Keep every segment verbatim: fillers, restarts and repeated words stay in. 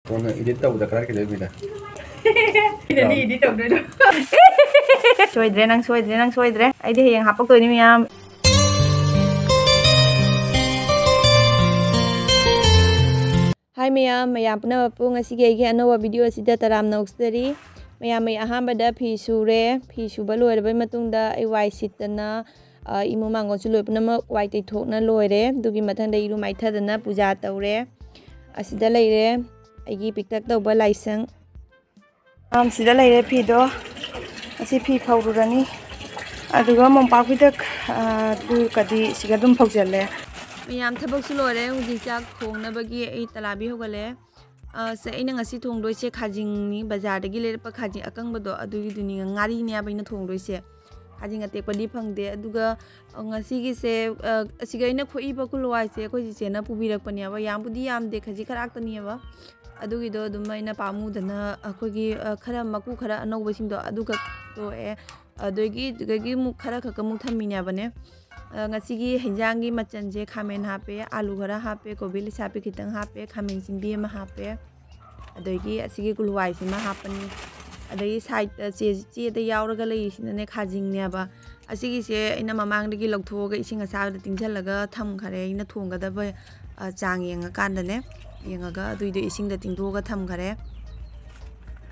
ꯀꯣꯟꯅ edit ꯇꯧꯕꯗ ꯀꯥꯔꯛꯈꯤꯗꯣꯏꯅꯤꯗ꯫ ꯁꯤꯗꯅꯤ edit ꯇꯧꯗꯣꯏꯗꯣ꯫ ꯁꯣꯏꯗ꯭ꯔꯦ, ꯅꯪ ꯁꯣꯏꯗ꯭ꯔꯦ, ꯅꯪ ꯁꯣꯏꯗ꯭ꯔꯦ꯫ ꯑꯩꯗꯤ ꯍꯌꯦꯡ ꯍꯥꯄꯛꯇꯣꯏꯅꯤ, ꯃꯌꯥꯝ꯫ ꯍꯥꯏ ꯃꯌꯥꯝ, ꯃꯌꯥꯝ ꯄꯨꯝꯅꯃꯛꯄꯨ ꯉꯁꯤꯒꯤ ꯑꯩꯒꯤ ꯑꯅꯧꯕ video ꯑꯁꯤꯗ ꯇꯔꯥꯝꯅ ꯑꯣꯛꯆꯔꯤ꯫ ꯃꯌꯥꯝ, ꯑꯩ ꯑꯍꯥꯟꯕꯗ ꯐꯤ ꯁꯨꯔꯦ꯫ ꯐꯤ ꯁꯨꯕ ꯂꯣꯏꯔꯕꯩ ꯃꯇꯨꯡꯗ ꯑꯩ ꯋꯥꯏ ꯁꯤꯠꯇꯅ, ꯑ, ꯏꯃꯨꯡ ꯃꯥꯡꯒꯣꯜꯁꯨ ꯂꯣꯏ ꯄꯨꯝꯅꯃꯛ ꯋꯥꯏ ꯇꯩꯊꯣꯛꯅ ꯂꯣꯏꯔꯦ꯫ ꯑꯗꯨꯒꯤ ꯃꯊꯪꯗ ꯏꯔꯨ ꯃꯥꯏꯊꯗꯅ ꯄꯨꯖꯥ ꯇꯧꯔꯦ꯫ ꯑꯁꯤꯗ ꯂꯩꯔꯦ ꯑꯩꯒꯤ ꯄꯤꯛꯇꯛ ꯇꯧꯕ ꯂꯥꯏꯁꯪ꯫ ꯑꯝ, ꯁꯤꯗ ꯂꯩꯔꯦ ꯐꯤꯗꯣ꯫ ꯑꯁꯤ ꯐꯤ ꯐꯧꯔꯨꯔꯅꯤ꯫ ꯑꯗꯨꯒ ꯃꯣꯝꯄꯥꯛ ꯐꯤꯗꯛ, ꯑ, ꯇꯨꯀꯗꯤ ꯁꯤꯒ ꯑꯗꯨꯝ ꯐꯧꯖꯜꯂꯦ꯫ ꯃꯌꯥꯝ, ꯊꯕꯛꯁꯨ ꯂꯣꯏꯔꯦ꯫ ꯍꯧꯖꯤꯛ ꯆꯥꯛ ꯊꯣꯡꯅꯕꯒꯤ ꯑꯩ ꯇꯂꯥꯕꯤ ꯍꯧꯒꯠꯂꯦ꯫ ꯑ, ꯁꯦ, ꯑꯩꯅ ꯉꯁꯤ ꯊꯣꯡꯗꯣꯏꯁꯦ ꯈꯥꯖꯤꯡꯅꯤ, ꯕꯖꯥꯔꯗꯒꯤ ꯂꯩꯔꯛꯄ ꯈꯥꯖꯤꯡ ꯑꯀꯪꯕꯗꯣ ꯑꯗꯨꯒꯤꯗꯨꯅꯤ, ꯉꯥꯔꯤꯅꯦꯕ ꯑꯩꯅ ꯊꯣꯡꯗꯣꯏꯁꯦ꯫ ꯈꯥꯖꯤꯡ ꯑꯇꯦꯛꯄꯗꯤ ꯐꯪꯗꯦ꯫ ꯑꯗꯨꯒ, ꯑ, ꯉꯁꯤꯒꯤꯁꯦ, ꯑ, ꯑꯁꯤꯒ ꯑꯩꯅ ꯈꯣꯛꯏꯕ ꯀꯨꯂꯨꯋꯥꯏꯁꯦ ꯑꯩꯈꯣꯏ ꯆꯤꯆꯦꯅ ꯄꯨꯕꯤꯔꯛꯄꯅꯦꯕ꯫ ꯌꯥꯝꯕꯨꯗꯤ ꯌꯥꯝꯗꯦ, ꯈꯖꯤꯛ ꯈꯔꯥꯛꯇꯅꯦꯕ꯫ ꯑꯗꯨꯒꯤꯗꯣ ꯑꯗꯨꯝ ꯑꯩꯅ ꯄꯥꯝꯃꯨꯗꯅ ꯑꯩꯈꯣꯏꯒꯤ, ꯑ, ꯈꯔ ꯃꯀꯨ ꯈꯔ ꯑꯅꯧꯕꯁꯤꯡꯗꯣ ꯑꯗꯨꯈꯛ ꯇꯣꯛꯑꯦ꯫ ꯑꯗꯨꯗꯒꯤ, ꯑꯗꯨꯗꯒꯤ ꯑꯃꯨꯛ ꯈꯔ ꯈꯛ ꯑꯃꯨꯛ ꯊꯝꯃꯤꯅꯦꯕꯅꯦ꯫ ꯑ, ꯉꯁꯤꯒꯤ ꯍꯤꯟꯖꯥꯡꯒꯤ ꯃꯆꯜꯁꯦ ꯈꯥꯃꯦꯟ ꯍꯥꯞꯄꯦ, ꯑꯥꯂꯨ ꯈꯔ ꯍꯥꯞꯄꯦ, ꯀꯣꯕꯤ ꯂꯩꯁꯥꯕꯤ ꯈꯤꯇꯪ ꯍꯥꯞꯄꯦ, ꯈꯥꯃꯦꯟ ꯑꯁꯤꯟꯕꯤ ꯑꯃ ꯍꯥꯞꯄꯦ, ꯑꯗꯒꯤ ꯑꯁꯤꯒꯤ ꯀꯨꯂꯨꯋꯥꯏꯁꯤꯃ ꯍꯥꯞꯄꯅꯤ꯫ ꯑꯗꯒꯤ sideꯇ ꯆꯦ-, ꯆꯦꯗ ꯌꯥꯎꯔꯒ ꯂꯩꯔꯤꯁꯤꯅꯅꯦ ꯈꯥꯖꯤꯡꯅꯦꯕ꯫ ꯑꯁꯤꯒꯤꯁꯦ ꯑꯩꯅ ꯃꯃꯥꯡꯗꯒꯤ ꯂꯧꯊꯣꯛꯑꯒ ꯏꯁꯤꯡ ꯑꯁꯥꯕꯗ ꯇꯤꯡꯁꯤꯜꯂꯒ ꯊꯝꯈꯔꯦ, ꯑꯩꯅ ꯊꯣꯡꯒꯗꯕ, ꯑ, ꯆꯥꯡ ꯌꯦꯡꯉꯀꯥꯟꯗꯅꯦ, ꯌꯦꯡꯉꯒ ꯑꯗꯨꯏꯗꯣ ꯏꯁꯤꯡꯗ ꯇꯤꯡꯊꯣꯛꯑꯒ ꯊꯝꯈꯔꯦ꯫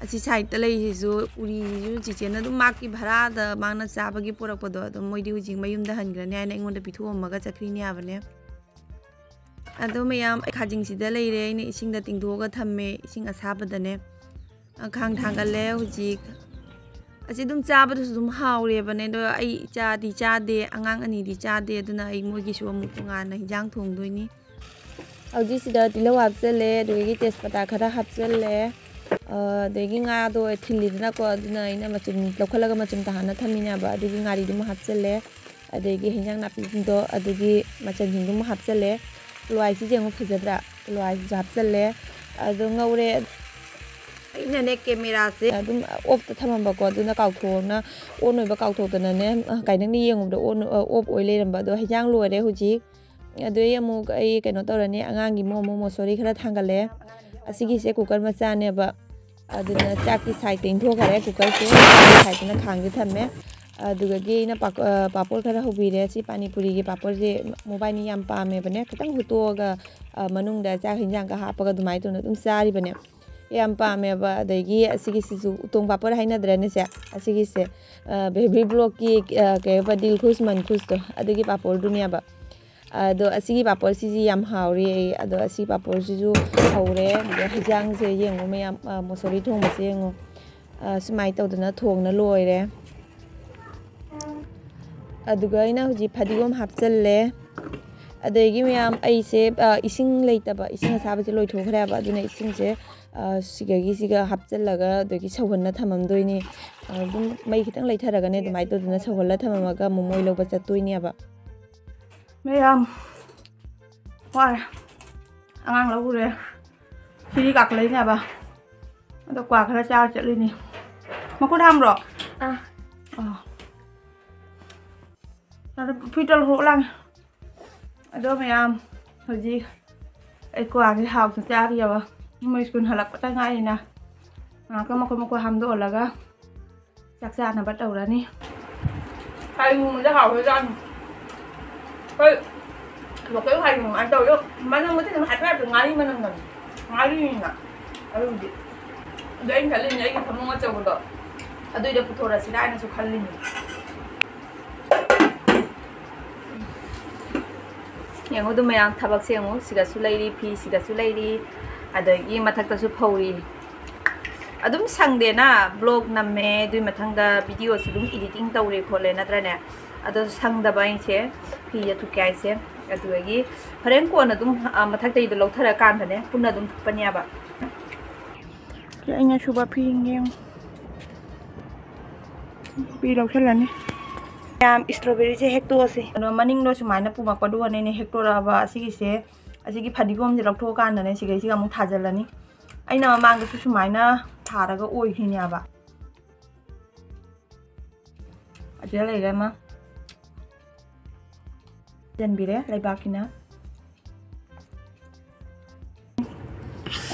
ꯑꯁꯤ sideꯇ ꯂꯩꯔꯤꯁꯤꯁꯨ, ꯎꯔꯤꯁꯤꯁꯨ ꯆꯤꯆꯦꯅ ꯑꯗꯨꯝ ꯃꯥꯒꯤ ꯚꯔꯥꯗ ꯃꯥꯅ ꯆꯥꯕꯒꯤ ꯄꯨꯔꯛꯄꯗꯣ ꯑꯗꯨꯝ ꯃꯣꯏꯗꯤ ꯍꯧꯖꯤꯛ ꯃꯌꯨꯝꯗ ꯍꯟꯈ꯭ꯔꯅꯤ ꯍꯥꯏꯅ ꯑꯩꯉꯣꯟꯗ ꯄꯤꯊꯣꯛꯑꯝꯃꯒ ꯆꯠꯈ꯭ꯔꯤꯅꯦ ꯍꯥꯏꯕꯅꯦ꯫ ꯑꯗꯣ ꯃꯌꯥꯝ, ꯑꯩ ꯈꯥꯖꯤꯡꯁꯤꯗ ꯂꯩꯔꯦ, ꯑꯩꯅ ꯏꯁꯤꯡꯗ ꯇꯤꯡꯊꯣꯛꯑꯒ ꯊꯝꯃꯦ, ꯏꯁꯤꯡ ꯑꯁꯥꯕꯗꯅꯦ꯫ ꯑ, ꯈꯥꯡ ꯊꯥꯡꯒꯠꯂꯦ ꯍꯧꯖꯤꯛ꯫ ꯑꯁꯤ ꯑꯗꯨꯝ ꯆꯥꯕꯗꯁꯨ ꯑꯗꯨꯝ ꯍꯥꯎꯔꯦꯕꯅꯦ, ꯑꯗꯣ ꯑꯩ ꯏꯆꯥꯗꯤ ꯆꯥꯗꯦ, ꯑꯉꯥꯡ ꯑꯅꯤꯗꯤ ꯆꯥꯗꯦ, ꯑꯗꯨꯅ ꯑꯩ ꯃꯣꯏꯒꯤꯁꯨ ꯑꯃꯨꯛ ꯇꯣꯉꯥꯟꯅ ꯍꯤꯟꯖꯥꯡ ꯊꯣꯡꯗꯣꯏꯅꯤ꯫ ꯍꯧꯖꯤꯛ ꯁꯤꯗ ꯇꯤꯜꯍꯧ ꯍꯥꯞꯆꯜꯂꯦ, ꯑꯗꯨꯗꯒꯤ ꯇꯦꯖꯄꯇꯥ ꯈꯔ ꯍꯥꯞꯆꯜꯂꯦ, ꯑ, ꯑꯗꯒꯤ ꯉꯥꯗꯣ ꯊꯤꯜꯂꯤꯗꯅꯀꯣ, ꯑꯗꯨꯅ ꯑꯩꯅ ꯃꯆꯨꯝ ꯂꯧꯈꯠꯂꯒ ꯃꯆꯨꯝ ꯇꯥꯍꯟꯅ ꯊꯝꯃꯤꯅꯦꯕ, ꯑꯗꯨꯒꯤ ꯉꯥꯔꯤꯗꯨꯃ ꯍꯥꯞꯆꯜꯂꯦ, ꯑꯗꯒꯤ ꯍꯤꯟꯖꯥꯡ ꯅꯥꯄꯤꯁꯤꯡꯗꯣ, ꯑꯗꯨꯒꯤ ꯃꯆꯜꯁꯤꯡꯗꯨꯃ ꯍꯥꯞꯆꯜꯂꯦ꯫ ꯀꯨꯂꯨꯋꯥꯏꯁꯤꯁꯦ ꯑꯃꯨꯛ ꯐꯖꯗ꯭ꯔꯥ? ꯀꯨꯂꯨꯋꯥꯏꯁꯤꯁꯨ ꯍꯥꯞꯆꯜꯂꯦ, ꯑꯗꯣ ꯉꯧꯔꯦ꯫ ꯑꯩꯅꯅꯦ cameraꯁꯦ ꯑꯗꯨꯝ off ꯇ ꯊꯝꯃꯝꯕꯀꯣ, ꯑꯗꯨꯅ ꯀꯥꯎꯊꯣꯛꯅ, on ꯑꯣꯏꯕ ꯀꯥꯎꯊꯣꯛꯇꯅꯅꯦ, ꯀꯥꯏꯅꯪꯅ ꯌꯦꯡꯉꯨꯕꯗ on, off ꯑꯣꯏ ꯂꯩꯔꯝꯕ꯫ ꯑꯗꯣ ꯍꯤꯟꯖꯥꯡ ꯂꯣꯏꯔꯦ ꯍꯧꯖꯤꯛ꯫ ꯑꯗꯨ ꯑꯩ ꯑꯃꯨꯛ, ꯑꯩ ꯀꯩꯅꯣ ꯇꯧꯔꯅꯤ, ꯑꯉꯥꯡꯒꯤ ꯃꯣꯃꯣ ꯃꯣꯁꯣꯔꯤ ꯈꯔ ꯊꯥꯡꯒꯠꯂꯦ꯫ ꯑꯁꯤꯒꯤꯁꯦ ꯀꯨꯀꯔ ꯃꯆꯥꯅꯦꯕ꯫ ꯑꯗꯨꯅ ꯆꯥꯛꯀꯤ ꯁꯥꯏꯗꯇ ꯏꯟꯊꯣꯛꯈ꯭ꯔꯦ ꯀꯨꯀꯔꯁꯦ, ꯁꯥꯏꯗꯇꯅ ꯈꯥꯡꯁꯦ ꯊꯝꯃꯦ꯫ ꯑꯗꯨꯗꯒꯤ ꯑꯩꯅ ꯄꯥꯀꯣ-, ꯑ, ꯄꯥꯄꯣꯔ ꯈꯔ ꯍꯧꯕꯤꯔꯦ꯫ ꯁꯤ ꯄꯥꯅꯤꯄꯨꯔꯤꯒꯤ ꯄꯥꯄꯣꯔꯁꯦ ꯃꯣꯕꯥꯏꯅꯤ ꯌꯥꯝ ꯄꯥꯝꯃꯦꯕꯅꯦ꯫ ꯈꯤꯇꯪ ꯍꯨꯠꯇꯣꯛꯑꯒ, ꯑ, ꯃꯅꯨꯡꯗ ꯆꯥꯛ ꯍꯤꯟꯖꯥꯡꯒ ꯍꯥꯞꯄꯒ ꯑꯗꯨꯃꯥꯏꯅ ꯇꯧꯅ ꯑꯗꯨꯝ ꯆꯥꯔꯤꯕꯅꯦ꯫ ꯌꯥꯝ ꯄꯥꯝꯃꯦꯕ꯫ ꯑꯗꯒꯤ ꯑꯁꯤꯒꯤꯁꯤꯁꯨ ꯎꯇꯣꯡ ꯄꯥꯄꯣꯔ ꯍꯥꯏꯅꯗ꯭ꯔꯅꯦ ꯁꯦ? ꯑꯁꯤꯒꯤꯁꯦ, ꯑ, ꯕꯦꯕꯤ ꯕ꯭ꯂꯣꯛꯀꯤ, ꯑ, ꯀꯩ ꯍꯥꯏꯕ, ꯗꯤꯜ ꯈꯨꯁ ꯃꯟ ꯈꯨꯁꯇꯣ, ꯑꯗꯨꯒꯤ ꯄꯥꯄꯣꯔꯗꯨꯅꯦꯕ꯫ ꯑꯗꯣ ꯑꯁꯤꯒꯤ ꯄꯥꯄꯣꯔꯁꯤꯁꯨ ꯌꯥꯝ ꯍꯥꯎꯔꯤ ꯑꯩ꯫ ꯑꯗꯣ ꯑꯁꯤ ꯄꯥꯄꯣꯔꯁꯤꯁꯨ ꯍꯧꯔꯦ꯫ ꯑꯗꯨꯒ ꯍꯤꯟꯖꯥꯡꯁꯦ ꯌꯦꯡꯉꯨ ꯃꯌꯥꯝ, ꯑ, ꯃꯨꯁꯣꯔꯤ ꯊꯣꯡꯕꯁꯦ ꯌꯦꯡꯉꯨ꯫ ꯑ, ꯁꯨꯃꯥꯏꯅ ꯇꯧꯗꯅ ꯊꯣꯡꯅ ꯂꯣꯏꯔꯦ꯫ ꯑꯗꯨꯒ ꯑꯩꯅ ꯍꯧꯖꯤꯛ ꯐꯗꯤꯒꯣꯝ ꯍꯥꯞꯆꯜꯂꯦ꯫ ꯑꯗꯒꯤ ꯃꯌꯥꯝ ꯑꯩꯁꯦ, ꯑ, ꯏꯁꯤꯡ ꯂꯩꯇꯕ, ꯏꯁꯤꯡ ꯑꯁꯥꯕꯁꯦ ꯂꯣꯏꯊꯣꯛꯈ꯭ꯔꯦꯕ꯫ ꯑꯗꯨꯅ ꯏꯁꯤꯡꯁꯦ, ꯑ, ꯁꯤꯗꯒꯤ ꯁꯤꯒ ꯍꯥꯞꯆꯜꯂꯒ ꯑꯗꯒꯤ ꯁꯧꯍꯟꯅ ꯊꯝꯃꯝꯗꯣꯏꯅꯤ꯫ ꯑ, ꯑꯗꯨꯝ ꯃꯩ ꯈꯤꯇꯪ ꯂꯩꯊꯔꯒꯅꯦ ꯑꯗꯨꯃꯥꯏꯅ ꯇꯧꯗꯅ ꯁꯧꯍꯜꯂ ꯊꯝꯃꯝꯃꯒ ꯃꯣꯃꯣꯏ ꯂꯧꯕ ꯆꯠꯇꯣꯏꯅꯦꯕ꯫ ꯃꯌꯥꯝ ꯋꯥꯔꯦ꯫ ꯑꯉꯥꯡ ꯂꯧꯔꯨꯔꯦ꯫ ꯁꯤꯗꯤ ꯀꯥꯈꯠꯂꯛꯏꯅꯦꯕ꯫ ꯑꯗꯣ ꯀ꯭ꯋꯥ ꯈꯔ ꯆꯥꯔ ꯆꯠꯂꯤꯅꯤ꯫ ꯃꯈꯨꯠ ꯍꯥꯝꯕ꯭ꯔꯣ? ꯑꯥ꯫ ꯑꯥ꯫ ꯑꯗꯣ ꯐꯨꯔꯤꯠꯇꯣ ꯂꯧꯊꯣꯛ ꯂꯥꯡꯉꯦ꯫ ꯑꯗꯣ ꯃꯌꯥꯝ, ꯍꯧꯖꯤꯛ ꯑꯩ ꯀ꯭ꯋꯥꯁꯦ ꯍꯥꯎꯇ ꯆꯥꯔꯤꯑꯕ꯫ ꯃꯣꯏ ꯁ꯭ꯀꯨꯜ ꯍꯜꯂꯛꯄꯇ ꯉꯥꯏꯔꯤꯅ꯫ ꯉꯥꯏꯍꯥꯛꯇꯪ ꯃꯈꯣꯏ ꯃꯈꯣꯏ ꯍꯥꯝꯗꯣꯛꯍꯜꯂꯒ ꯆꯥꯛ ꯆꯥꯅꯕ ꯇꯧꯔꯅꯤ꯫ ꯍꯥꯏꯔꯨꯕꯗ ꯍꯥꯎꯈ꯭ꯔꯖꯥꯠꯅꯤ꯫ ꯍꯣꯏ, ꯂꯣꯀꯦꯜ ꯍꯥꯏꯔꯨ ꯑꯗꯨꯃꯥꯏꯅ ꯇꯧꯔꯦ꯫ ꯃꯅꯝ ꯃꯊꯤ ꯑꯗꯨꯝ ꯍꯥꯏꯐꯦꯠ ꯍꯥꯏꯐꯦꯠ ꯉꯥꯔꯤ ꯃꯅꯝ ꯅꯝꯃꯦ꯫ ꯉꯥꯔꯤꯅꯤꯅ ꯑꯗꯨꯕꯨꯗꯤ꯫ ꯑꯗꯣ ꯑꯩꯅ ꯈꯜꯂꯤꯅꯦ ꯑꯩꯒꯤ ꯐꯃꯨꯡ ꯑꯆꯧꯕꯗꯣ ꯑꯗꯨꯏꯗ ꯄꯨꯊꯣꯔꯛꯑꯁꯤꯔꯥ ꯍꯥꯏꯅꯁꯨ ꯈꯜꯂꯤꯅꯦ꯫ ꯌꯦꯡꯉꯨ ꯑꯗꯨ ꯃꯌꯥꯝ ꯊꯕꯛꯁꯦ ꯌꯦꯡꯉꯨ, ꯁꯤꯗꯁꯨ ꯂꯩꯔꯤ, ꯐꯤ ꯁꯤꯗꯁꯨ ꯂꯩꯔꯤ, ꯑꯗꯒꯤ ꯃꯊꯛꯇꯁꯨ ꯐꯧꯔꯤ꯫ ꯑꯗꯨꯝ ꯁꯪꯗꯦꯅ vlog ꯅꯝꯃꯦ, ꯑꯗꯨꯏ ꯃꯊꯪꯗ videoꯁꯨ ꯑꯗꯨꯝ editing ꯇꯧꯔꯦ ꯈꯣꯠꯂꯦ ꯅꯠꯇ꯭ꯔꯅꯦ? ꯑꯗꯣ ꯁꯪꯗꯕ ꯑꯩꯁꯦ ꯐꯤ ꯑꯊꯨꯞꯀꯦ ꯍꯥꯏꯁꯦ꯫ ꯑꯗꯨꯗꯒꯤ ꯍꯣꯔꯦꯟ ꯀꯣꯟꯅ ꯑꯗꯨꯝ, ꯑ, ꯃꯊꯛꯇꯩꯗꯣ ꯂꯧꯊꯔꯀꯥꯟꯗꯅꯦ ꯄꯨꯟꯅ ꯑꯗꯨꯝ ꯊꯨꯞꯄꯅꯦꯕ꯫ ꯁꯤ ꯑꯩꯅ ꯁꯨꯕ ꯐꯤ ꯌꯦꯡꯉꯨ꯫ ꯐꯤ ꯂꯧꯁꯜꯂꯅꯤ꯫ ꯌꯥꯝ strawberryꯁꯦ ꯍꯦꯛꯇꯣꯛꯑꯁꯤ꯫ ꯑꯗꯣ ꯃꯅꯤꯡꯗꯣ ꯁꯨꯃꯥꯏꯅ ꯄꯨꯝꯃꯛꯄꯗꯨꯒꯅꯦ ꯑꯩꯅ ꯍꯦꯛꯇꯣꯔꯛꯑꯕ ꯑꯁꯤꯒꯤꯁꯦ, ꯑꯁꯤꯒꯤ ꯐꯗꯤꯒꯣꯝꯁꯦ ꯂꯧꯊꯣꯛꯑꯀꯥꯟꯗꯅꯦ ꯁꯤꯒꯩꯁꯤꯒ ꯑꯃꯨꯛ ꯊꯥꯖꯤꯜꯂꯅꯤ꯫ ꯑꯩꯅ ꯃꯃꯥꯡꯗꯁꯨ ꯁꯨꯃꯥꯏꯅ ꯊꯥꯔꯒ ꯑꯣꯏꯈꯤꯅꯦꯕ꯫ ꯑꯁꯤꯗ ꯂꯩꯔꯦ ꯑꯃ꯫ ꯆꯟꯕꯤꯔꯦ ꯂꯩꯕꯥꯛꯀꯤꯅ꯫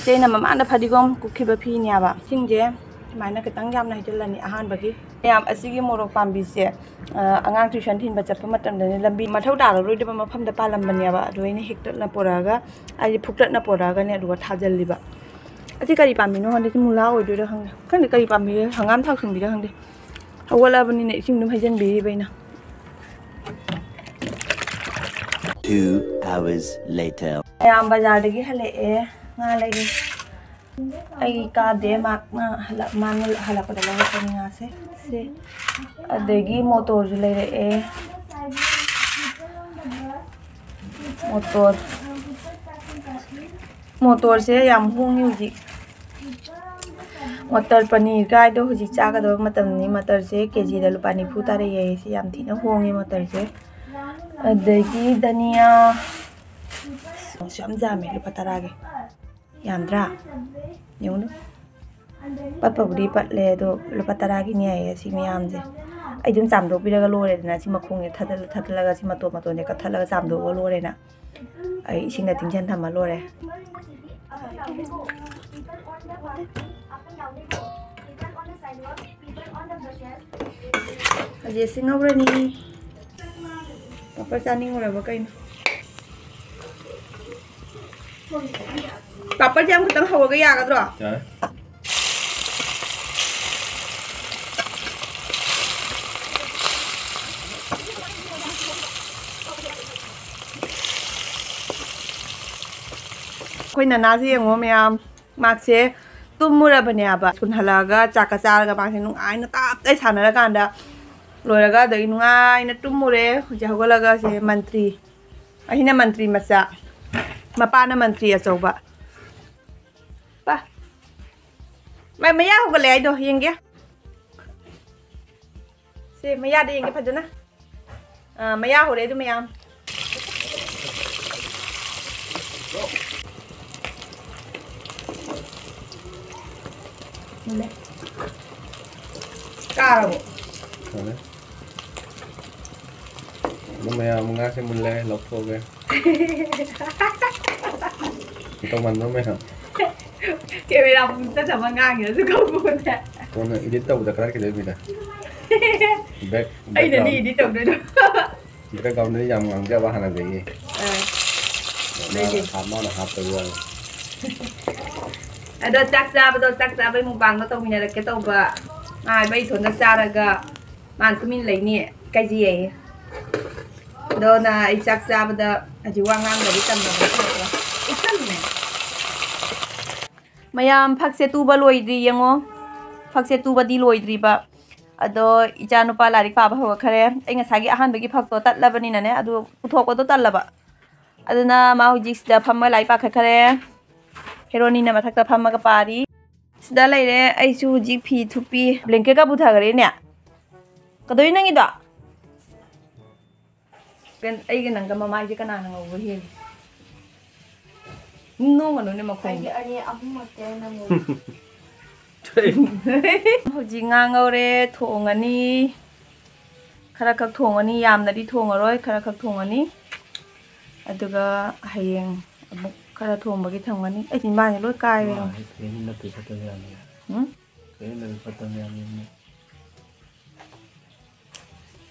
ꯁꯤ ꯑꯩꯅ ꯃꯃꯥꯡꯗ ꯐꯗꯤꯒꯣꯝ ꯀꯨꯞꯈꯤꯕ ꯐꯤꯅꯦꯕ꯫ ꯏꯁꯤꯡꯁꯦ ꯁꯨꯃꯥꯏꯅ ꯈꯤꯇꯪ ꯌꯥꯝꯅ ꯍꯩꯖꯤꯜꯂꯅꯤ ꯑꯍꯥꯟꯕꯒꯤ꯫ ꯃꯌꯥꯝ, ꯑꯁꯤꯒꯤ ꯃꯣꯔꯣꯛ ꯄꯥꯝꯕꯤꯁꯦ, ꯑ, ꯑꯉꯥꯡ tuition ꯊꯤꯟꯕ ꯆꯠꯄ ꯃꯇꯝꯗꯅꯦ ꯂꯝꯕꯤ ꯃꯊꯧ ꯇꯥꯔꯔꯣꯏꯗꯕ ꯃꯐꯝꯗ ꯄꯥꯜꯂꯝꯕꯅꯦꯕ꯫ ꯑꯗꯨ ꯑꯩꯅ ꯍꯦꯛꯇꯠꯅ ꯄꯨꯔꯛꯑꯒ, ꯑꯩꯗꯤ ꯐꯨꯛꯇꯠꯅ ꯄꯨꯔꯛꯑꯒꯅꯦ, ꯑꯗꯨꯒ ꯊꯥꯖꯤꯜꯂꯤꯕ꯫ ꯑꯁꯤ ꯀꯔꯤ ꯄꯥꯝꯕꯤꯅꯣ ꯈꯪꯗꯦ, ꯁꯤ ꯃꯨꯂꯥ ꯑꯣꯏꯗꯣꯏꯔꯥ ꯈꯪꯗꯦ꯫ ꯈꯪꯗꯦ ꯀꯔꯤ ꯄꯥꯝꯕꯤꯔ, ꯍꯪꯒꯥꯝ ꯊꯥꯎꯁꯨꯡꯕꯤꯔ ꯈꯪꯗꯦ꯫ ꯍꯧꯒꯠꯂꯕꯅꯤꯅ ꯏꯁꯤꯡ ꯑꯗꯨꯝ ꯍꯩꯖꯤꯟꯕꯤꯔꯤꯕ ꯑꯩꯅ꯫ Two hours later. ꯃꯌꯥꯝ ꯕꯖꯥꯔꯗꯒꯤ ꯍꯜꯂꯛꯑꯦ, ꯉꯥ ꯂꯩꯔꯦ꯫ ꯑꯩ ꯀꯥꯗꯦ, ꯃꯥ, ꯃꯥ ꯍꯜꯂꯛ-, ꯃꯥꯅ ꯍꯜꯂꯛꯄꯗ ꯂꯧꯔꯛꯄꯅꯤ ꯉꯥꯁꯦ꯫ ꯁꯦ꯫ ꯑꯗꯒꯤ ꯃꯣꯇꯣꯔꯁꯨ ꯂꯩꯔꯛꯑꯦ꯫ ꯃꯣꯇꯣꯔ꯫ ꯃꯣꯇꯣꯔꯁꯦ ꯌꯥꯝ ꯍꯣꯡꯉꯤ ꯍꯧꯖꯤꯛ꯫ ꯃꯣꯇꯣꯔ ꯄꯅꯤꯔ ꯀꯥꯏꯗꯣ ꯍꯧꯖꯤꯛ ꯆꯥꯒꯗꯕ ꯃꯇꯝꯅꯤ꯫ ꯃꯣꯇꯣꯔꯁꯦ ꯀꯦꯖꯤꯗ ꯂꯨꯄꯥ ꯅꯤꯐꯨ ꯇꯥꯔꯛꯑꯦ꯫ ꯁꯤ ꯌꯥꯝ ꯊꯤꯅ ꯍꯣꯡꯉꯤ ꯃꯣꯇꯣꯔꯁꯦ꯫ ꯑꯗꯒꯤ ꯙꯅꯤꯌꯥ꯫ ꯌꯥꯝ ꯌꯥꯝꯃꯦ, ꯂꯨꯄꯥ ꯇꯔꯥꯒꯤ꯫ ꯌꯥꯝꯗ꯭ꯔꯥ? ꯌꯦꯡꯉꯨꯅꯦ꯫ ꯄꯠꯄꯕꯨꯗꯤ ꯄꯠꯂꯦ, ꯑꯗꯣ ꯂꯨꯄꯥ ꯇꯔꯥꯒꯤꯅꯦ ꯍꯥꯏꯌꯦ ꯁꯤ ꯃꯌꯥꯝꯁꯦ꯫ ꯑꯩ ꯑꯗꯨꯝ ꯆꯥꯝꯊꯣꯛꯄꯤꯔꯒ ꯂꯣꯏꯔꯦꯗꯅ꯫ ꯁꯤ ꯃꯈꯣꯡꯁꯦ ꯊꯥꯗꯠꯂ ꯊꯥꯗꯠꯂꯒ ꯁꯤ ꯃꯇꯣꯟ ꯃꯇꯣꯟꯁꯦ ꯀꯛꯊꯠꯂꯒ ꯆꯥꯝꯊꯣꯛꯑꯒ ꯂꯣꯏꯔꯦꯅ꯫ ꯑꯩ ꯏꯁꯤꯡꯗ ꯇꯤꯡꯁꯤꯟ ꯊꯝꯃ ꯂꯣꯏꯔꯦ꯫ ꯍꯧꯖꯤꯛ ꯁꯤ ꯉꯧꯔꯅꯤ꯫ ꯄꯥꯄꯔ ꯆꯥꯅꯤꯡꯉꯨꯔꯕ ꯀꯩꯅꯣ? ꯄꯥꯄꯔꯁꯦ ꯌꯥꯝ ꯈꯤꯇꯪ ꯍꯧꯔꯒ ꯌꯥꯒꯗ꯭ꯔꯣ? ꯌꯥꯔꯦ꯫ ꯑꯩꯈꯣꯏ ꯅꯅꯥꯁꯦ ꯌꯦꯡꯉꯣ ꯃꯌꯥꯝ, ꯃꯥꯁꯦ ꯇꯨꯝꯃꯨꯔꯕꯅꯦꯕ꯫ ꯁ꯭ꯀꯨꯜ ꯍꯜꯂꯛꯑꯒ ꯆꯥꯛꯀ ꯆꯥꯔꯒ ꯃꯥꯁꯦ ꯅꯨꯡꯉꯥꯏꯅ ꯇꯞꯇꯩ ꯁꯥꯟꯅꯔꯀꯥꯟꯗ ꯂꯣꯏꯔꯒ ꯑꯗꯒꯤ ꯅꯨꯡꯉꯥꯏꯅ ꯇꯨꯝꯃꯨꯔꯦ꯫ ꯍꯧꯖꯤꯛ ꯍꯧꯒꯠꯂꯒ ꯁꯦ ꯃꯟꯇ꯭ꯔꯤ, ꯑꯁꯤꯅ ꯃꯟꯇ꯭ꯔꯤ ꯃꯆꯥ, ꯃꯄꯥꯅ ꯃꯟꯇ꯭ꯔꯤ ꯑꯆꯧꯕ꯫ ꯄꯥ꯫ ꯃꯥꯏ ꯃꯌꯥ ꯍꯧꯒꯠꯂꯦ ꯍꯥꯏꯗꯣ ꯌꯦꯡꯒꯦ꯫ ꯁꯦ ꯃꯌꯥꯗ ꯌꯦꯡꯒꯦ ꯐꯖꯅ꯫ ꯑꯥ, ꯃꯌꯥ ꯍꯧꯔꯦ ꯑꯗꯨ ꯃꯌꯥꯝ꯫ ꯃꯨꯜꯂꯦ꯫ ꯀꯥꯔꯕꯣ? ꯐꯔꯦ꯫ ꯑꯗꯨ ꯃꯌꯥꯝ ꯉꯥꯁꯦ ꯃꯨꯜꯂꯦ, ꯂꯧꯊꯣꯛꯑꯒꯦ꯫ ꯇꯧꯃꯟꯕ꯭ꯔꯣ ꯃꯌꯥꯝ? ꯀꯦꯃꯦꯔꯥ ꯄꯨꯡ ꯆꯠ ꯆꯠ ꯑꯃ ꯉꯥꯡꯉꯤꯔꯁꯨ ꯈꯪꯄꯣꯟꯇꯦ꯫ ꯀꯣꯟꯅ edit ꯇꯧꯕꯗ ꯈꯔ ꯈꯤꯇꯪ ꯃꯤꯗ꯫ Back, ꯑꯩꯅꯗꯤ background, edit ꯇꯧꯗꯣꯏꯗꯣ꯫ Background ꯗꯤ ꯌꯥꯝ ꯉꯥꯡꯖꯕ ꯍꯥꯟꯅꯗꯒꯤ꯫ ꯑꯥ꯫ ꯃꯥꯅ ꯑꯗꯩꯗꯤ? ꯍꯥꯞ-, ꯃꯥꯅ ꯍꯥꯞꯄꯒꯤ ꯋꯥꯅꯤ꯫ ꯑꯗꯣ ꯆꯥꯛ ꯆꯥꯕꯗꯣ, ꯆꯥꯛ ꯆꯥꯕꯩ mukbang ꯗꯣ ꯇꯧꯃꯤꯟꯅꯔꯛꯀꯦ ꯇꯧꯕ꯫ ꯉꯥꯏꯕ ꯏꯊꯣꯟꯗ ꯆꯥꯔꯒ ꯃꯥꯅ ꯇꯨꯃꯤꯟ ꯂꯩꯅꯤ꯫ ꯏꯀꯥꯏꯖꯩꯌꯦ꯫ ꯑꯗꯨꯅ ꯑꯩ ꯆꯥꯛ ꯆꯥꯕꯗ ꯍꯧꯖꯤꯛ ꯋꯥ ꯉꯥꯡꯗꯕꯤ ꯇꯝꯃꯒ ꯏꯆꯝꯅꯦ꯫ ꯃꯌꯥꯝ ꯐꯛꯁꯦ ꯇꯨꯕ ꯂꯣꯏꯗ꯭ꯔꯤ ꯌꯦꯡꯉꯣ꯫ ꯐꯛꯁꯦ ꯇꯨꯕꯗꯤ ꯂꯣꯏꯗ꯭ꯔꯤꯕ꯫ ꯑꯗꯣ ꯏꯆꯥ ꯅꯨꯄꯥ ꯂꯥꯏꯔꯤꯛ ꯄꯥꯕ ꯍꯧꯔꯛꯈ꯭ꯔꯦ꯫ ꯑꯩ ꯉꯁꯥꯏꯒꯤ ꯑꯍꯥꯟꯕꯒꯤ ꯐꯛꯇꯣ ꯇꯠꯂꯕꯅꯤꯅꯅꯦ, ꯑꯗꯨ ꯄꯨꯊꯣꯛꯄꯗꯣ ꯇꯜꯂꯕ꯫ ꯑꯗꯨꯅ ꯃꯥ ꯍꯧꯖꯤꯛ ꯁꯤꯗ ꯐꯝꯃ ꯂꯥꯏꯔꯤꯛ ꯄꯥꯈꯠꯈ꯭ꯔꯦ꯫ ꯍꯦꯔꯣꯅꯤꯅ ꯃꯊꯛꯇ ꯐꯝꯃꯒ ꯄꯥꯔꯤ꯫ ꯁꯤꯗ ꯂꯩꯔꯦ꯫ ꯑꯩꯁꯨ ꯍꯧꯖꯤꯛ ꯐꯤ ꯊꯨꯞꯄꯤ꯫ Blanket ꯀ ꯄꯨꯊꯈ꯭ꯔꯦꯅꯦ꯫ ꯀꯗꯧꯏ ꯅꯪꯒꯤꯗꯣ? ꯀꯩꯅꯣ, ꯑꯩꯒ ꯅꯪꯒ ꯃꯃꯥꯏꯁꯦ ꯀꯅꯥꯅ ꯉꯧꯕ ꯍꯦꯜꯂꯤ? ꯅꯣꯡꯒꯅꯨꯅꯦ ꯃꯈꯣꯡꯗ꯫ ꯑꯩꯗꯤ ꯑꯅꯤ ꯑꯍꯨꯝꯃꯛꯇꯤ ꯑꯩꯅ ꯉꯧꯏ꯫ ꯍꯧꯖꯤꯛ ꯉꯥ ꯉꯧꯔꯦ, ꯊꯣꯡꯉꯅꯤ꯫ ꯈꯔ ꯈꯛ ꯊꯣꯡꯉꯅꯤ, ꯌꯥꯝꯅꯗꯤ ꯊꯣꯡꯉꯔꯣꯏ, ꯈꯔ ꯈꯛ ꯊꯣꯡꯉꯅꯤ꯫ ꯑꯗꯨꯒ ꯍꯌꯦꯡ ꯑꯃꯨꯛ ꯈꯔ ꯊꯣꯡꯕꯒꯤ ꯊꯝꯒꯅꯤ꯫ ꯑꯩ ꯆꯤꯟꯕꯥꯟꯁꯦ ꯂꯣꯏ ꯀꯥꯏꯔꯦ꯫ ꯃꯥ ꯍꯦꯛ ꯀꯩꯅꯣ ꯅꯠꯇꯦ ꯐꯠꯇꯕ ꯌꯥꯅꯤ꯫ ꯎꯝ? ꯀꯩꯅꯣ ꯅꯠꯇꯦ ꯐꯠꯇꯕ ꯌꯥꯅꯤ꯫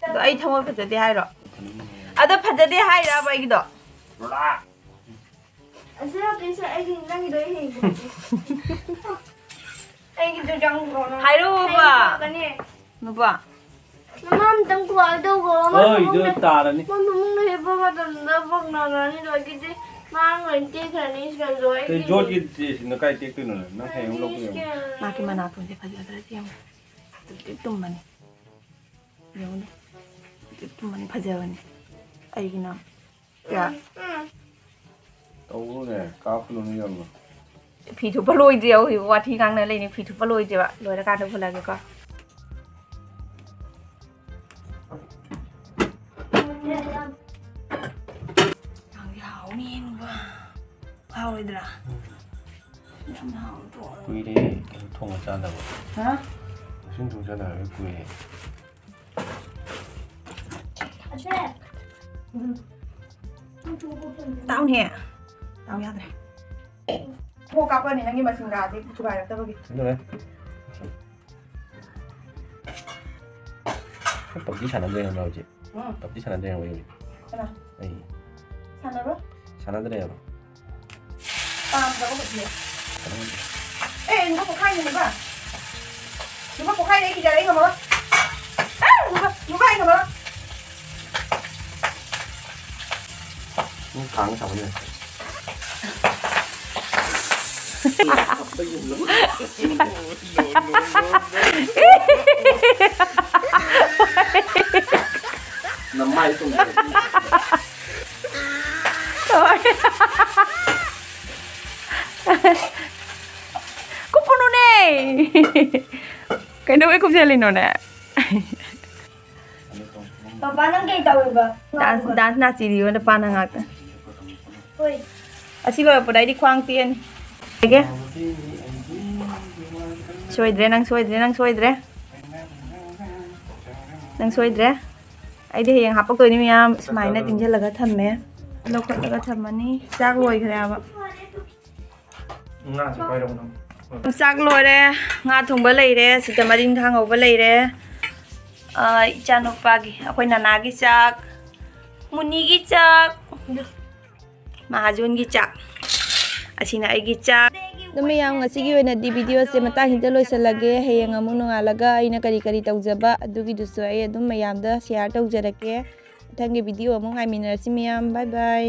ꯑꯗꯣ ꯑꯩ ꯊꯃꯣꯏ ꯐꯖꯗꯦ ꯍꯥꯏꯔꯣ? ꯑꯗꯣ ꯐꯖꯗꯦ ꯍꯥꯏꯔꯕ ꯑꯩꯒꯤꯗꯣ? ꯑꯁꯤ ꯅꯠꯇꯦ, ꯁꯤ ꯑꯩꯒꯤ, ꯅꯪꯒꯤꯗꯣ ꯑꯩ ꯍꯦꯟꯒꯦ꯫ ꯑꯩꯒꯤꯗꯣ ꯆꯪꯗ꯭ꯔꯣ ꯅꯪ? ꯍꯥꯏꯔꯛꯑꯣꯕ꯫ ꯑꯩ ꯍꯦꯟꯒꯅꯤ꯫ ꯅꯨꯄꯥ꯫ ꯃꯃꯥ ꯑꯝꯇꯪ ꯀꯣꯜ ꯇꯧꯈꯣ꯫ ꯃꯥ ꯑꯣꯏꯗꯣ ꯐꯃꯨꯡꯗ, ꯇꯥꯔꯅꯤ꯫ ꯃꯥ ꯐꯃꯨꯡꯗ ꯍꯤꯞꯄ ꯃꯇꯝꯗ ꯕꯣꯛ ꯅꯥꯔꯅꯤ, ꯑꯗꯒꯤꯗꯤ ꯃꯥ ꯂꯣꯏ ꯇꯦꯛꯈ꯭ꯔꯅꯤ, ꯁꯤꯀꯟꯗꯣ ꯀꯩ ꯑꯩꯒꯤ꯫ ꯖꯣꯠꯀꯤ ꯇꯦꯁꯤꯅ ꯀꯥꯏ ꯇꯦꯛꯇꯣꯏꯅꯣ? ꯅꯪ ꯍꯌꯦꯡ ꯑꯃꯨꯛ ꯂꯧꯕ ꯌꯦꯡꯉꯨ꯫ ꯁꯤꯀꯟ꯫ ꯃꯥꯒꯤ ꯃꯅꯥꯇꯣꯟꯁꯦ ꯐꯖꯗ꯭ꯔꯗꯤ ꯌꯦꯡꯉꯨ꯫ ꯇꯤꯞ ꯇꯤꯞ ꯇꯨꯝꯕꯅꯤ꯫ ꯌꯦꯡꯉꯨꯅꯦ꯫ ꯇꯤꯞ ꯇꯤꯞ ꯇꯨꯝꯕꯅꯤ, ꯐꯖꯕꯅꯤ꯫ ꯑꯩꯒꯤꯅ ꯀꯌꯥ? ꯇꯧꯔꯨꯅꯦ, ꯀꯥꯞꯄꯨꯅꯨꯅꯦ ꯌꯥꯝꯅ꯫ ꯐꯤ ꯊꯨꯞꯄ ꯂꯣꯏꯗ꯭ꯔꯤ, ꯍꯧꯖꯤꯛ ꯋꯥꯊꯤ ꯉꯥꯡꯅ ꯂꯩꯅꯤ꯫ ꯐꯤ ꯊꯨꯞꯄ ꯂꯣꯏꯗ꯭ꯔꯤꯕ, ꯂꯣꯏꯔꯀꯥꯟꯗ ꯎꯍꯜꯂꯒꯦꯀꯣ꯫ ꯌꯥꯝ ꯍꯥꯎꯅꯤ ꯅꯨꯄꯥ꯫ ꯍꯥꯎꯔꯣꯏꯗ꯭ꯔꯥ? ꯎꯝ꯫ ꯌꯥꯝ ꯍꯥꯎꯅ ꯊꯣꯡꯉꯦ꯫ ꯀꯨꯏꯔꯦ ꯀꯩꯅꯣ ꯊꯣꯡꯉ ꯆꯥꯗꯕ꯫ ꯍꯥ? ꯃꯁꯤꯡ ꯊꯣꯡ ꯆꯥꯗꯕ ꯀꯨꯏꯔꯦ꯫ ꯇꯥꯎꯅꯦ꯫ ꯇꯥꯎ ꯌꯥꯗ꯭ꯔꯦ꯫ ꯀꯣꯛ ꯀꯥꯞꯄꯅꯤ ꯅꯪꯒꯤ ꯃꯁꯤꯡꯒꯥꯗꯤ ꯊꯨꯒꯥꯏꯔꯛꯇꯕꯒꯤ꯫ ꯁꯤꯗ ꯂꯩ꯫ ꯄꯞꯖꯤ ꯁꯥꯟꯅꯗ꯭ꯔꯦ ꯍꯥꯏꯕ ꯍꯧꯖꯤꯛ꯫ ꯎꯝ꯫ ꯄꯞꯖꯤ ꯁꯥꯟꯅꯗ꯭ꯔꯦ ꯍꯥꯏꯕ ꯍꯧꯖꯤꯛ꯫ ꯀꯅꯥ? ꯑꯩ꯫ ꯁꯥꯟꯅꯕ? ꯁꯥꯟꯅꯗ꯭ꯔꯦ ꯍꯥꯏꯕ꯫ ꯄꯥꯝꯗ꯭ꯔꯕ ꯄꯞꯖꯤ? ꯁꯥꯟꯅꯗ꯭ꯔꯦ꯫ ꯑꯦ, ꯂꯨꯄꯥ ꯄꯣꯛꯈꯥꯏꯅꯦ, ꯂꯨꯄꯥ꯫ ꯂꯨꯄꯥ ꯄꯣꯛꯈꯥꯏꯅꯦ, ꯑꯩ ꯀꯤꯖꯔꯦ, ꯑꯩ ꯉꯝꯃꯔꯣꯏ꯫ ꯑꯦ, ꯂꯨꯄꯥ, ꯂꯨꯄꯥ, ꯑꯩ ꯉꯝꯃꯔꯣꯏ꯫ ꯅꯪ ꯈꯥꯡ ꯁꯥꯕ ꯌꯥꯏ꯫ ꯅꯃꯥꯏ ꯇꯨꯝꯕ꯫ ꯀꯨꯞꯄꯨꯅꯨꯅꯦ꯫ ꯀꯩꯗꯧꯕꯩ ꯀꯨꯞꯁꯜꯂꯤꯅꯣꯅꯦ? ꯄꯄꯥ, ꯅꯪ ꯀꯩ ꯇꯧꯔꯤꯕ? ꯗꯥꯟꯁ, ꯗꯥꯟꯁ ꯅꯥꯆꯤꯔꯤꯌꯣ ꯅꯄꯥꯅ ꯉꯥꯛꯇ꯫ ꯍꯣꯏ꯫ ꯑꯁꯤ ꯂꯣꯏꯔꯛꯄꯗ ꯑꯩꯗꯤ ꯈ꯭ꯋꯥꯡ ꯇꯦꯛꯑꯅꯤ꯫ ꯀꯩꯒꯤ? ꯁꯣꯏꯗ꯭ꯔꯦ, ꯅꯪ ꯁꯣꯏꯗ꯭ꯔꯦ, ꯅꯪ ꯁꯣꯏꯗ꯭ꯔꯦ꯫ ꯅꯪ ꯁꯣꯏꯗ꯭ꯔꯦ꯫ ꯑꯩꯗꯤ ꯍꯌꯦꯡ ꯍꯥꯄꯛꯇꯣꯏꯅꯤ ꯃꯌꯥꯝ꯫ ꯁꯨꯃꯥꯏꯅ ꯇꯤꯡꯁꯤꯜꯂꯒ ꯊꯝꯃꯦ꯫ ꯂꯧꯈꯠꯂꯒ ꯊꯝꯃꯅꯤ꯫ ꯆꯥꯛ ꯂꯣꯏꯈ꯭ꯔꯦ ꯍꯥꯏꯕ꯫ ꯉꯥꯁꯦ ꯄꯥꯏꯔꯛꯎ ꯅꯪ꯫ ꯆꯥꯛ ꯂꯣꯏꯔꯦ, ꯉꯥ ꯊꯣꯡꯕ ꯂꯩꯔꯦ, ꯁꯤꯗ ꯃꯔꯤꯡꯈꯥ ꯉꯧꯕ ꯂꯩꯔꯦ꯫ ꯑ, ꯏꯆꯥꯅꯨꯄꯥꯒꯤ, ꯑꯩꯈꯣꯏ ꯅꯅꯥꯒꯤ ꯆꯥꯛ, ꯃꯨꯅꯤꯒꯤ ꯆꯥꯛ, ꯃꯍꯥꯖꯣꯟꯒꯤ ꯆꯥꯛ, ꯑꯁꯤꯅ ꯑꯩꯒꯤ ꯆꯥꯛ꯫ ꯑꯗꯨ ꯃꯌꯥꯝ, ꯉꯁꯤꯒꯤ ꯑꯣꯏꯅꯗꯤ ꯚꯤꯗꯤꯑꯣꯁꯦ ꯃꯇꯥꯡꯁꯤꯗ ꯂꯣꯏꯁꯤꯜꯂꯒꯦ꯫ ꯍꯌꯦꯡ ꯑꯃꯨꯛ ꯅꯣꯡꯉꯥꯜꯂꯒ ꯑꯩꯅ ꯀꯔꯤ ꯀꯔꯤ ꯇꯧꯖꯕ ꯑꯗꯨꯒꯤꯗꯨꯁꯨ ꯑꯩ ꯑꯗꯨꯝ ꯃꯌꯥꯝꯗ ꯁꯤꯌꯥꯔ ꯇꯧꯖꯔꯛꯀꯦ꯫ ꯃꯊꯪꯒꯤ ꯚꯤꯗꯤꯑꯣ ꯑꯃꯨꯛ ꯉꯥꯏꯃꯤꯟꯅꯔꯁꯤ ꯃꯌꯥꯝ꯫ ꯕꯥꯏ ꯕꯥꯏ꯫